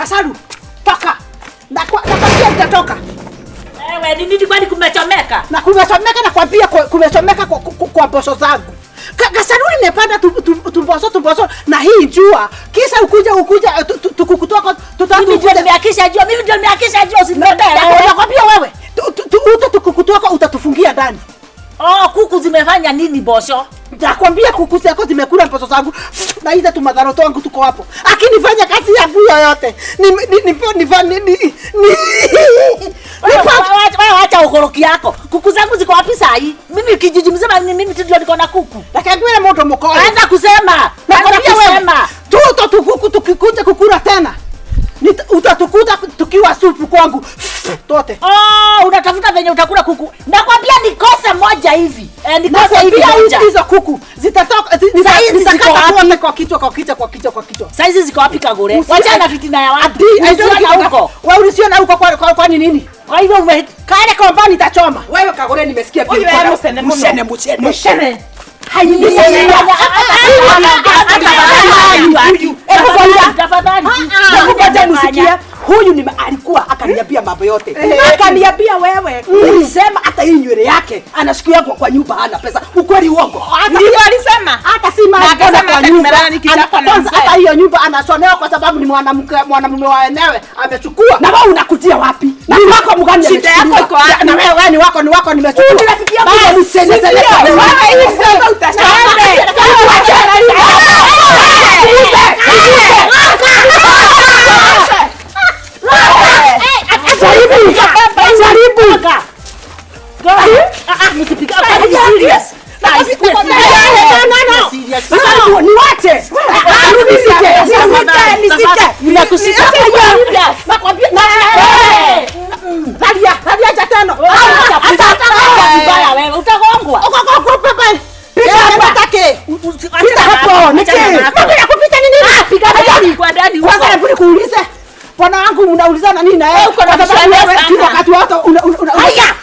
Kasaru, toka. Nakwambia nitatoka. Wewe ni nini kwani kumechomeka? Na kumechomeka, nakwambia kumechomeka kwa mboso zangu. Kasaru, nimepanda tumboso tumboso na hii jua. Kisha ukuja tukukutoka. Mimi ndio nimeakisha jua, mimi ndio nimeakisha jua, usinipende. Nakwambia wewe, uto tukukutoka utatufungia ndani. Oh, kuku zimefanya nini bosho? Nakwambia kuku zako zimekula mboso zangu na hizo tumadharo wangu tuko hapo. Akinifanya kazi yangu yoyote. Ni ni ni ni ni ni Wewe acha ukoroki yako. Kuku zangu ziko wapi saa hii? Mimi kijiji mzima ni mimi tu ndio niko na kuku. Lakini wewe moto mkole. Anza kusema. Nakwambia wewe. Tuto tukuku tukikuja kukula tena. Utatukuta tukiwa supu kwangu. Tote. Oh, unatafuta venye utakula kuku. Nakwambia nikose moja hivi. Nikose hivi moja. Hizo kuku zitatoka, zitakata kuone kwa kichwa kwa kichwa kwa kichwa kwa kichwa. Saizi ziko wapi Kagure? Wacha na fitina ya watu. Usiona huko. Wewe usiona huko kwa nini? Kwa hivyo kale kwa nitachoma. Wewe Kagure nimesikia pia. Mshene mshene. Mshene. Huyu ni alikuwa akaniambia mambo yote. Akaniambia wewe ulisema hata hii nywele yake anashikia kwa nyumba hana pesa. Ukweli uongo? Ndio alisema. Hata si mali kwa nyumba. Kwanza hata hiyo nyumba anashonewa kwa sababu ni mwanamke, mwanamume wa enyewe amechukua. Na wewe unakutia wapi? Na wako mgani? Shida yako iko wapi? Na wewe ni wako, ni wako nimechukua. Ni rafiki yako ni msene sene. Wewe hii sasa utashona. Bwana wangu mnaulizana nini na yeye? Kwa sababu wewe wakati wote una haya.